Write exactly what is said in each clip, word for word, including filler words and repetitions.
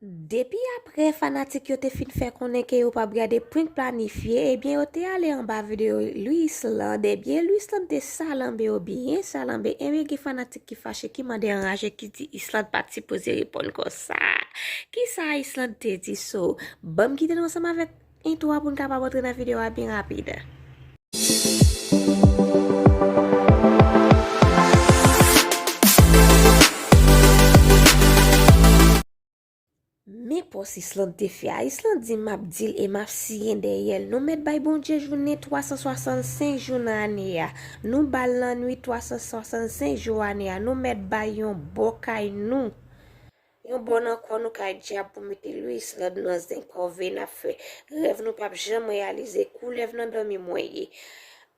Depi apre fanatik yo te fin fè konnen ke yo p ap gade prank planifye, ebyen yo te ale anba videyo Louislande, ebyen Louislande te salanbe yo byen salanbe, ebyen gen fanatik ki fache, ki mande anraje, ki di Islande pa t sipoze reponn konsa. Kisa Islande te di? So, ban m kite nou ansanm avèk entwo a pou n kapab antre nan videyo a byen rapid. Men pòs Islande te fè a. Islande di, "M ap di l e m ap siyen dèyè l." Nou mèt bay Bondye jounen twa san swasannsenk jou nan ane a. Nou ba l lannwit twa san swasannsenk jou ane a. Nou mèt bay yon bò kay nou. Yon bò nan kò nou kay dyab pou mete Louislande nan zen kòve n ap fè. Rèv nou p ap janm reyalize. Koulèv nan dòmi mwen ye.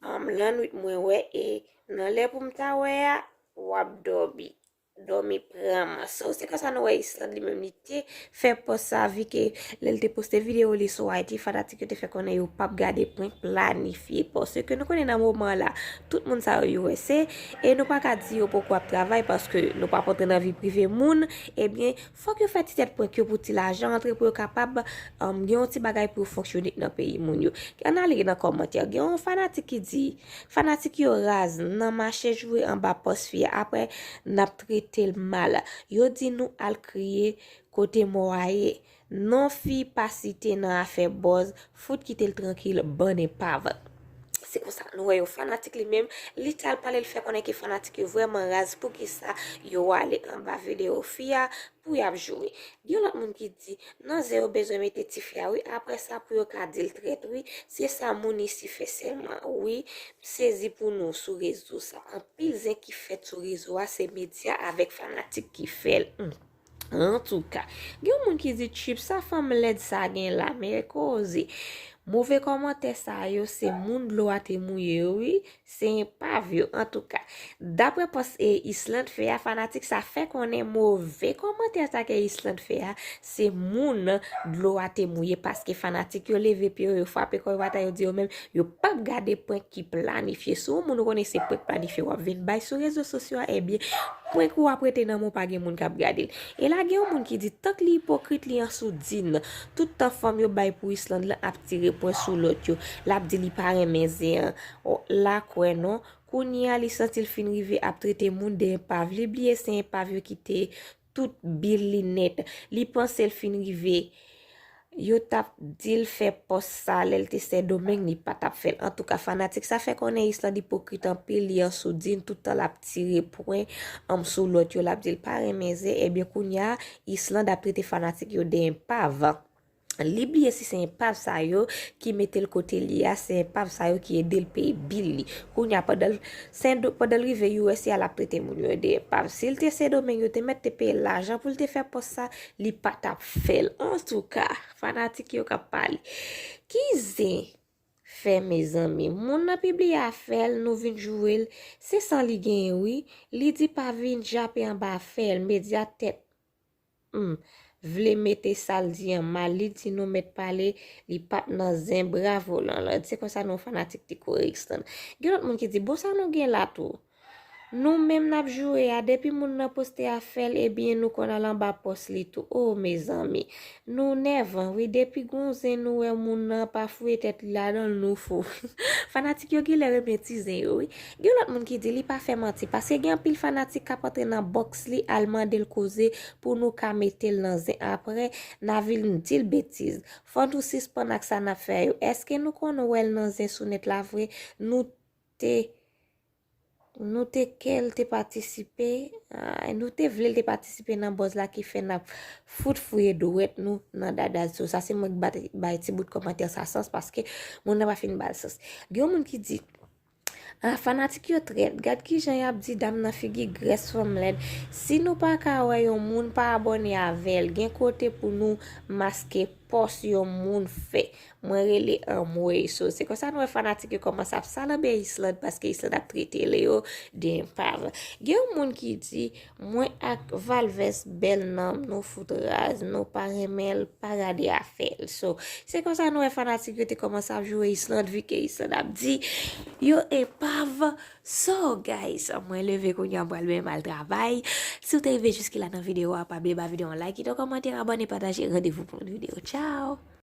Anm, lannwit mwen wè e nan lè pou m ta wè a, w ap dòmi. Dòmi pran m. So, se konsa nou wè Islande li menm li te fè pòs sa, vi ke lè l te poste videyo li sou I G, fanatik yo te fè konnen yo p ap gade prank planifye. Paske nou konnen nan moman la, tout moun sa yo U S A, e nou pa ka di yo poko ap travay paske nou p ap antre nan vi prive moun, ebyen, fòk yo fè ti tèt prank yo pou ti lajan antre pou yo kapab, um, gen yon ti bagay pou yo fonksyone nan peyi moun yo. Ann ale nan kòmantè. Gen yon fanatik ki di, fanatik yo raz, nan mache joure anba pòs fi a. Apre, n ap trete l mal. Yo di nou al kriye kote mò a ye. Non fi pa site nan afè bòz, fout kite l trankil, bann enpav. Se konsa, nou wè yon fanatik li menm, li t al pale, l fè konnen ke fanatik yo vrèman raz, poukisa yo ale anba videyo fi a pou y ap joure. Gen lòt moun ki di, nan zen yo bezwen mete tifi a wi, apre sa pou yo ka di l trèt wi, se sa moun isi fè sèlman wi, m sezi pou nou sou rezo sa, anpil zen ki fèt sou rezo a, se medya avèk fanatik ki fè l. Hmm. Antouka, gen yon moun ki di, "Tchip, sa fanm lèd sa gen la, men koze." Move kòmantè sa yo, se moun dlo a te mouye yo, wi. Se enpav yo. Antouka, daprè pòs e Islande fè a, fanatik sa fè konnen move kòmantè sa ke Islande fè a, se moun dlo a te mouye, paske fanatik yo leve pye yo, yo frape kò yo atè, yo di yo menm, yo p ap gade prank ki planifye. Si yon moun ou konnen se prank planifye w ap vin bay sou rezo sosyo a, ebyen, prank ou ap rete nan men w, pa gen moun k ap gade l. E la gen yon moun ki di, tank li ipokrit, li an soudin. Tout tan fanm yo bay pou Islande lan ap tire pwen sou lòt yo. L ap di li pa renmen zen an. O, la kwè non. Kounye a, li santi l fin rive ap trete moun de enpav. Li bliye se enpav yo ki te tout bil li nèt. Li panse l fin rive. Yo t ap di l fè pòs sa lè l te Sendomeng, li pa t ap fè l. Antouka, fanatik sa fè konnen Islande ipokrit anpil, li an soudin, tout tan l ap tire pwen, anm, sou lòt yo, l ap di l pa renmen zen. Ebyen, kounye a, Islande ap trete fanatik yo de enpav. Li bliye si se enpav sa yo ki mete l kote li a, se enpav sa yo ki ede l peye bil li. Kounye a, pandan l, Sendo, pandan l rive U S A, l ap trete moun yo de enpav. Si l te Sendomeng, yo te mèt te peye l lajan pou l te fè pòs sa, li pa t ap fè l. Antouka, fanatik yo k ap pale. Ki zen fè, mezanmi? Moun nan pibliye afè l, nou vin joure l. Se san li genyen, wi. Li di pa vin jape anba afè l, medya tèt. Hmm. Vle mete sa l di an mal, li di nou mèt pale, li p ap nan zen, bravo Lanlande. Se konsa nou fanatik te kore Islande. Gen lòt moun ki di, bon, sa nou gen la tou? Nou menm n ap joure a, depi moun nan poste afè l, ebyen nou konn al anba pòs li tou. O, mezanmi, nou nèvan, wi, depi gon zen nou wè moun nan pa fouye tèt li ladan l, nou fou. Fanatik yo genlè renmen ti zen yo, wi. Gen lòt moun ki di li pa fè manti, paske gen anpil fanatik k ap antre nan bòks li, al mande l koze pou nou ka mete l nan zen. Apre, n a vin di l betiz. Fò nou sispann ak sa n ap fè yo. Èske nou konn wè l nan zen sou nèt la vre? Nou te Nou te kè l te patisipe, ah, nou te vle l te patisipe nan bòz la ki fè n ap fout fouye dwèt nou nan dada zo. Sa se mwen k ba-, bay ti bout kòmantè sa sans paske moun nan pa fin ba l sans. Gen yon moun ki di, ah, fanatik yo trèt, gad kijan y ap di dam nan figi grès fanm lèd. Si nou pa ka wè yon moun, pa abòne avè l. Gen kote pou nou maske pòs yon moun fè. Mwen rele anmwey. So, se konsa nou wè fanatik yo kòmanse ap salanbe Island paske Island ap trete Leo de enpav. Gen yon moun ki di, mwen ak Valvès bèl nanm, nou fout raz, nou pa renmen l, pa gade afè l. So, se konsa nou wè fanatik yo te kòmanse ap joure Island, vi ke Island ap di yo enpav. So, guys, mwen leve kounye a, m pral men m al travay. Si w te rive jiske la nan videyo a, pa bliye ba videyo a yon like, kite yon kòmantè, abòne, pataje. Randevou pou yon videyo. Tchao!